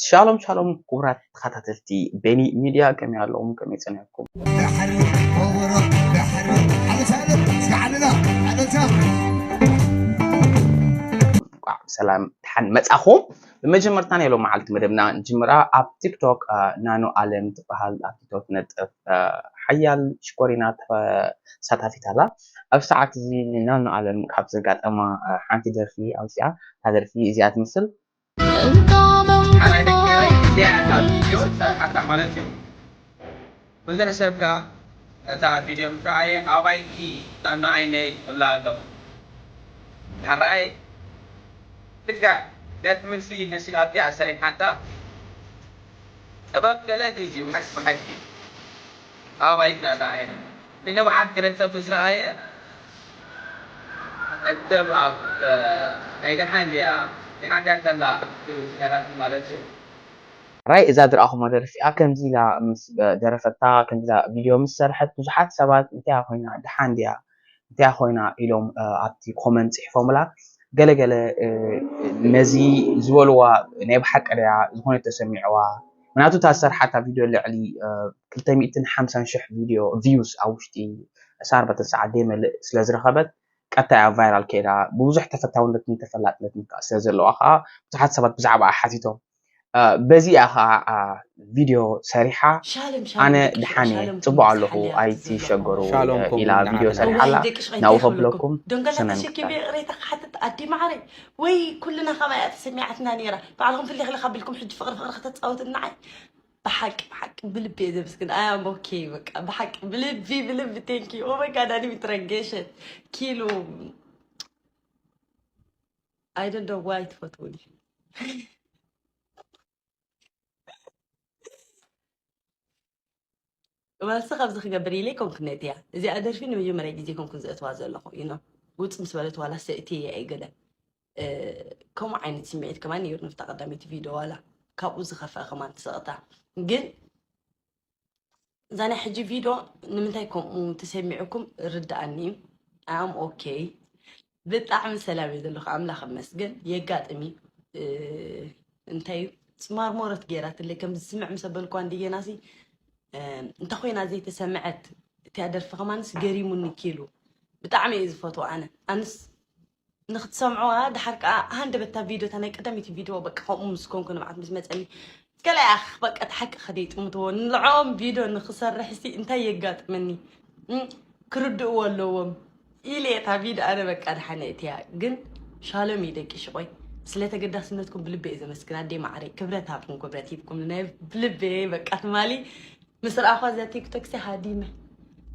ሻሎም ሻሎም ክቡራት ተኸታተልቲ ቤኒ ሚድያ፣ ከመይ ኣለኹም? ከመይ ጸኒሕኩም? እንቋዕ ብሰላም ደሓን መጻኹም። ብመጀመርታ ናይ ሎም መዓልቲ መደብና ንጅምራ። ኣብ ቲክቶክ ናኖ ኣለም ትበሃል ኣብ ቲክቶክ ትነጥፍ ሓያል ሽኮሪና ተሳታፊት ኣላ። ኣብ ሰዓት እዚ ንናኖ ኣለም ካብ ዘጋጠማ ሓንቲ ደርፊ ኣውፅኣ። እታ ደርፊ እዚኣ ትመስል። ብዙሕ ሰብ ከኣ እታ ቪድዮ ምስ ረኣየ ኣባይኪ ናኖ ዓይነይ እብላ ኣለኹ። ሓራይ ልክዕ ገጥ ምልፊ መሲላትያ ሰሪሓታ። ጥበብ ገለ ድዩ ሓቂ ብሓቂ? ኣባይ ናኖ ዓይነይ ንነብዓት ገለ ሰብ ምስ ረኣየ እደብ ኣብ ናይ ደሓን ድያ ደሓን ድያ ከላ ትብል ነገራት ማለት እዩ። ራይ እዛ ዝረኣኹሞ ደርፊኣ ከምዚ ኢላ ምስ ደረፈታ ከምዚ ኢላ ቪድዮ ምስ ሰርሐት ብዙሓት ሰባት እንታይ ኮይና ደሓን ድያ እንታይ ኮይና ኢሎም ኣብቲ ኮመንት ጽሒፎምላ። ገለገለ ነዚ ዝበልዋ ናይ ብሓቂ ድያ ዝኾነ ተሰሚዕዋ? ምክንያቱ እታ ዝሰርሓታ ቪድዮ ልዕሊ ክልተ ሚእትን ሓምሳን ሽሕ ቪድዮ ቪውስ ኣብ ውሽጢ ዕስራን ኣርባዕተን ሰዓት ዘይመልእ ስለ ዝረኸበት ቀጥታ እያ ቫይራል ከይዳ። ብብዙሕ ተፈታውነትን ተፈላጥነትን ከዓ ስለ ዘለዋ ከዓ ብዙሓት ሰባት ብዛዕባኣ ሓቲቶም። በዚኣ ከዓ ቪድዮ ሰሪሓ ኣነ ድሓን እየ ጽቡቕ ኣለኹ ኣይትሸገሩ ኢላ ቪድዮ ሰሪሓ ኣላ። ናብኡ ከብለኩም ሰናይ ምክትታል። ዶንጋላ ተሸኪመ ይቕሬታ ክሓትት ኣዲ ማዕረይ ወይ ኩልና ከማይ እያ ተሰሚዓትና ነይራ። ባዕልኹም ፍልይ ኢልካ ኣቢልኩም ሕጂ ፍቕሪ ፍቕሪ ከተጻወቱልና ዓይ። ብሓቂ ብሓቂ ብልቢ እየ ዘመስግን። ኣይ ኣም ኦኬ በቃ ብሓቂ ብልቢ ብልቢ thank you። Oh my God ኣነ ምትረገሸት ኪሉ I don't know why ትፈትውኒ። መልሲ ካብዚ ክገብር ኢለ ኣይኮንኩን ነድያ። እዚኣ ደርፊ ንመጀመርያ ግዜ ኮንኩን ዘእትዋ ዘለኹ you know ውጽእ ምስ በለት ዋላ ሰእትየ እየ ገለ ከምኡ ዓይነት ስምዒት ከማን ነይሩ ንፍታ ቀዳመይቲ ቪድዮ ዋላ ካብኡ ዝኸፍአ ከማን ትስቕታ ግን እዛ ናይ ሕጂ ቪድዮ ንምንታይ ከምኡ ተሰሚዑኩም ርድኣኒ እዩ። I am okay ብጣዕሚ ሰላም እየ ዘለኹ ኣምላኽ ይመስገን። የጋጥም እዩ እንታይ እዩ ጽማርሞረት ገይራትለይ ከም ዝስምዕ ምስ ኣበልኳ እንድየናሲ እንተ ኮይና ዘይተሰምዐት እቲያ ደርፊ ከማንስ ገሪሙኒ ኪሉ ብጣዕሚ እየ ዝፈትዎ ኣነ ኣንስ ንክትሰምዕዋ ድሓር ከዓ ሃንደበታ ቪድዮ እታ ናይ ቀዳመይቲ ቪድዮ በቃ ከምኡ ምስ ኮንኩ ንብዓት ምስ መፀኒ ገለ ያኽ በቃ እቲ ሓቂ ከደይጥምትዎ ንልዕኦም ቪድዮ ንክሰርሕ ሲ እንታይ የጋጥመኒ እም፣ ክርድእዎ ኣለዎም ኢለ እታ ቪድዮ ኣነ በቃ ድሓነ እትያ ግን ሻሎም እዩ ደቂ ሽቆይ ስለ ተገዳስነትኩም ብልቢ እየ ዘመስግን ኣደይ ማዕረይ ክብረት ሃብኩም ክብረት ሂብኩም ናይ ብልቢ በቃ ትማሊ ምስ ረኣኹዋ እዛ ቲክቶክ ሲ ሃዲመ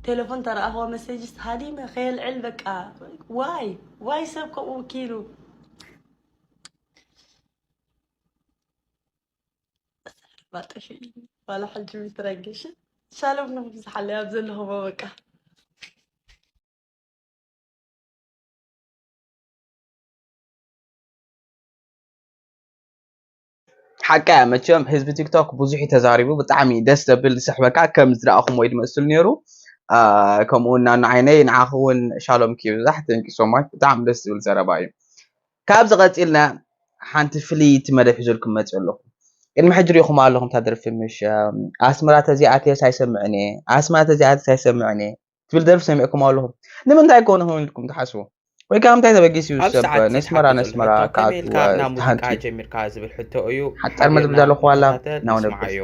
ቴሌፎን ተረኣኹዋ መሴጅስ ሃዲመ ከየልዕል በቃ ዋይ ዋይ ሰብ ከምኡ ኪሉ ባጥፊ ዋላ ሕጂ ምትረገሽ ሻሎም ንብዝሓለ ኣብ ዘለኹሞ በቃ ሓቃ እያ መቸም ህዝቢ ቲክቶክ ብዙሕ እዩ ተዛሪቡ ብጣዕሚ ደስ ዘብል ዝስሕበካ ከም ዝረኣኹም ወይ ዝመስል ነይሩ ከምኡ እውን ናኑ ዓይነይ ንዓኺ እውን ሻሎም ክብዛሕ thank you so much ብጣዕሚ ደስ ዝብል ዘረባ እዩ ካብዚ ቀፂልና ሓንቲ ፍልይቲ መደብ ሒዘልኩም መፅእ ኣለኹ ቅድሚ ሕጂ ሪኢኹም ኣለኹም እታ ደርፊ ምሽ ኣስመራ ተዚኣትየስ ኣይሰምዕን እየ ኣስመራ ተዚኣትየስ ኣይሰምዕን እየ ትብል ደርፊ ሰሚዕኩም ኣለኹም ንምንታይ ኮነ ሆን ኢልኩም ትሓስቡ ወይ ከዓ ምንታይ ተበጊስ እዩ ኣብ ሰብ ሰዓት ነስመራ ሲትሓቶ ነስመራ ዘለቶ ከመይ ኢልካ ናብ ሙዚቃ ተሃንጢ ጀሚርካ ዝብል ሕቶ እዩ ሓፃር መደብ ሓቢርና ዘለኹ ዋላ ተኸታተል ናው ነብር ንስምዓዮ።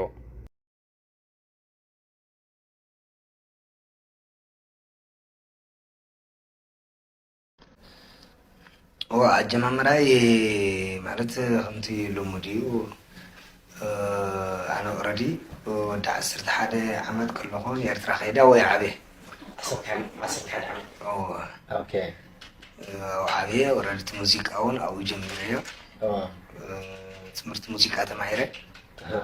እወ ኣጀማምራይ ማለት ከምቲ ልሙድ እዩ ኣነ ኦረዲ ወዲ ዓሰርተ ሓደ ዓመት ከለኹ ንኤርትራ ከይደ ኣብኡ እየ ዓብየ ዓሰርተ ሓደ ዓመት እወ ኦኬ ኣብኡ ዓብየ ኦረዲ እቲ ሙዚቃ እውን ኣብኡ ጀሚረዮ ትምህርቲ ሙዚቃ ተማሂረ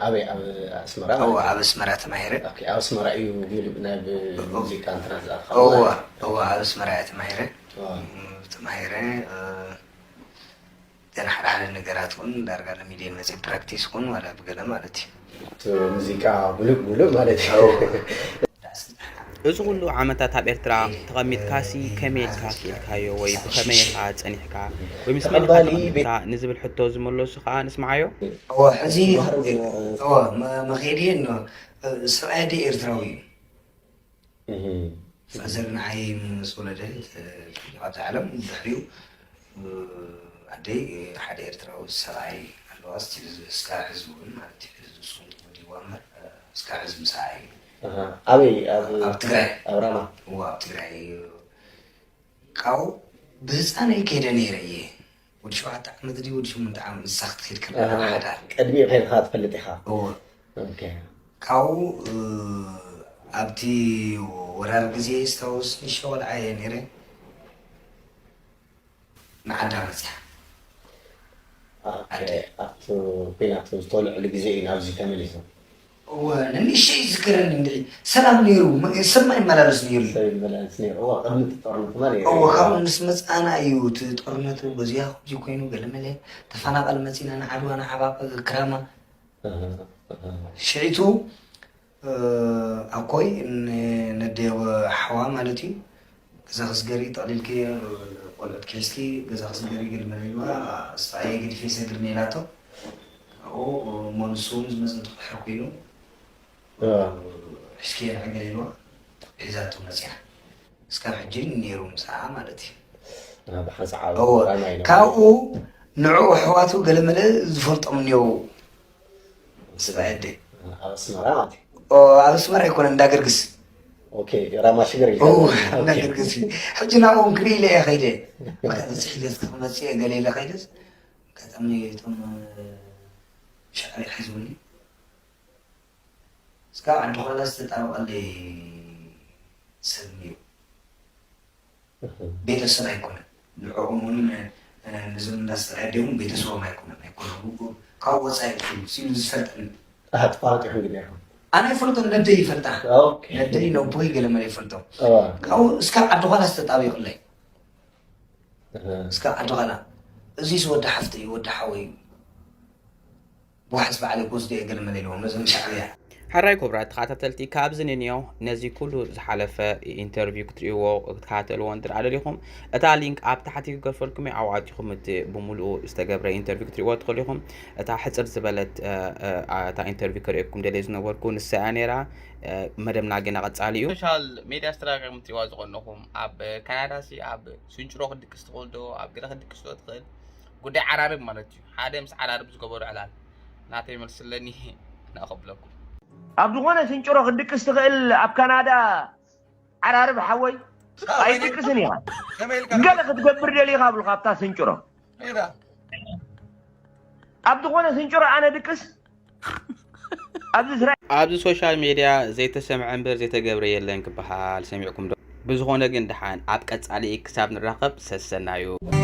ኣበይ ኣብ ኣስመራ እወ ኣብ ኣስመራ ተማሂረ ኦኬ ኣብ ኣስመራ እዩ ሙሉእ ናይ ሙዚቃ እንትና ዝኣትካ እወ እወ ኣብ ኣስመራ እየ ተማሂረ ተማሂረ ገና ሓደ ሓደ ነገራት እውን ዳርጋ ንሚድየን መፅእ ፕራክቲስ እውን ዋላ ብገለ ማለት እዩ እቲ ሙዚቃ ሙሉእ ሙሉእ ማለት እዩ እወ። እዚ ኩሉ ዓመታት ኣብ ኤርትራ ተቐሚጥካሲ ከመይ ኢልካ ክኢልካዮ ወይ ብኸመይ ኢኻ ጸኒሕካ ወይ ምስ መን ኢኻ ተቐሚጥካ ንዝብል ሕቶ ዝመለሱ ከኣ ንስምዓዮ። እወ፣ ሕዚ እወ፣ መ- መኸዲ እኖ፣ ሰብኣይ ኣደይ ኤርትራዊ እዩ። ፋዘር ንዓይ ምስ ወለደ፣ እ፣ ካብዛ ዓለም ድሕሪኡ፣ እ፣ ኣደይ ሓደ ኤርትራዊ ሰብኣይ ኣለዋ። እስቲ እስካብ ሕዚ እውን ማለት እዩ። ሕዚ እሱ ወዲዋ እምበር፣ እ፣ እስካብ ሕዚ ምሳኣ እዩ። ኣበይ? ኣብ ኣብ ትግራይ። ኣብ ራማ? እዋ፣ ኣብ ትግራይ እዩ። ካብኡ ብህፃነይ ከይደ ነይረ እየ። ወዲ ሸውዓተ ዓመት ድዩ ወዲ ሸሞንተ ዓመት ንሳ ክትከይድ ከላ ኣሃ፣ ሓዳር። ቅድሚኡ ከይድካ ትፈልጥ ኢኻ? እወ። ኦኬ። ካብኡ፣ እ፣ ኣብቲ ወራር ግዜ ስታውስ ንእሽቶ ቆልዓ እየ ነይረ። ንዓዳ መፅያ። ኦኬ። ኣብቲ ኲናት ዝተወልዐሉ ግዜ እዩ ናብዚ ተመሊሱ። እወ፣ ንንእሽተይ ይዝክረኒ እንድዒ። ሰላም ነይሩ፣ መ- ሰብ ማይመላለስ ነይሩ እዩ። ሰብ ይመላለስ ነይሩ። እወ፣ ቅድሚ እቲ ጦርነት ድማ ነይሩ። እወ፣ ካብኡ ምስ መፃና እዩ እቲ ጦርነቱ በዚያ ከምዚ ኮይኑ ገለመለ ተፈናቐል መፂና ንዓድዋ ንዓባቕ ክራማ። እህ፣ እህ። ሽዒቱ፣ እ፣ ኣኮይ ን- ነደየ ሓዋ ማለት እዩ። ገዛ ክስገሪ ጠቕሊልኪ ቆልዑት ኬስኪ ገዛ ክስገሪ ገለመለ ኢልዋ። ኣስፋየ ገዲፈ ይሰግር ነይላቶ። ካብኡ እሞ ንሱ እውን ዝመፀ ትኩሕር ኮይኑ እዋ። ሕሽክየ ንዕገል ኢልዋ። ሒዛቶ መፅያ። እስካብ ሕጂ ነይሩ ምስኣ ማለት እዩ። ብሓንሳእ እዎ። ዓብራና ኢና። ካብኡ ንዕኡ ኣሕዋቱ ገለመለ ዝፈልጦም እኒው። ስብኣይ ኣደ። ኣብ ኣስመራ ማለት እዩ። ኦ፣ ኣብ ኣስመራ ኣይኮነን፣ እንዳገርግስ። ኦኬ፣ ራማ ሽግር ኦ፣ የለን። ኦኬ። እንዳገርግስ እዩ። ሕጂ ናብኦም ክርኢ ኢለ እየ ከይደ። በቃ በፂሕ ኢለ እስከ ክመፅእ እየ ገለ ኢለ ከይደስ፣ ኣጋጣሚ እቶም ሻዕብያ ሒዝውኒ። እስካብ ዓዲ ኳላ ዝተጣበቐለይ ሰብ እዩ። ቤተሰብ ኣይኮነን። ንዕኦም እውን፣ እ፣ ንዞም እንዳስተዳደሩ ቤተሰቦም ኣይኮነን፣ ኣይኮነን። ካብኡ ወፃኢ ክፍሉ ሲሉ ዝፈልጠኒ። ኣሃ፣ ተፋለጢኹም ግን ነይርኩም? ኣነ ይፈልጦም፣ ነደይ ይፈልጣ። ኦኬ። ነደይ ነቦይ ገለመለ ይፈልጦም። እዋ። ካብኡ እስካብ ዓዲ ኳላ ዝተጣበቐለይ። እህ። እስካብ ዓዲ ኳላ። እዚስ ወዲ ሓፍተይ እዩ፣ ወዲ ሓወይ እዩ። ብዋሕስ ባዕለይ ክወስዶ እየ ገለመለ ኢልዎም ነዞም ሻዕብያ። ሕራይ ክቡራት ተኸታተልቲ፣ ካብዚ ንንዮ ነዚ ኩሉ ዝሓለፈ ኢንተርቪው ክትርእይዎ ክትከታተልዎ እንድርኣ ደሊኹም፣ እታ ሊንክ ኣብ ታሕቲ ክገድፈልኩም እየ። ኣብኡ ኣቲኹም እቲ ብምሉኡ ዝተገብረ ኢንተርቪው ክትርእይዎ ትኽእሉ ኢኹም። እታ ሕጽር ዝበለት፣ እ፣ እ፣ እታ ኢንተርቪው ከርእየኩም ደልየ ዝነበርኩ ንሳ እያ ነይራ። እ፣ መደብና ገና ቀጻሊ እዩ። ሶሻል ሜድያ ዝተረጋገሙ ትርእይዋ ዝቐነኹም፣ ኣብ ካናዳ ሲ ኣብ ስንጭሮ ክድቅስ ትኽእል ዶ? ኣብ ገለ ክድቅስ ዶ ትኽእል? ጉዳይ ዓራርብ ማለት እዩ። ሓደ ምስ ዓራርብ ዝገበሩ ዕላል። ናተይ መልሲ ኣለኒ፣ ናኸብለኩም። ኣብ ዝኾነ ስንጭሮ ክትድቅስ ትኽእል፣ ኣብ ካናዳ ዓራርብ ሓወይ? ኣይትድቅስን ኢኻ። ከመይ ኢልካ? ገለ ክትገብር ደሊኻ ኣብሉ ካብታ ስንጭሮ። ሜዳ። ኣብ ዝኾነ ስንጭሮ ኣነ ድቅስ? ኣብዚ እስራኤል ኣብዚ ሶሻል ሜድያ ዘይተሰምዐ እምበር ዘይተገብረ የለን ክበሃል ሰሚዕኩም ዶ? ብዝኾነ ግን ደሓን ኣብ ቀጻሊ ክሳብ ንራኸብ ሰሰናዩ።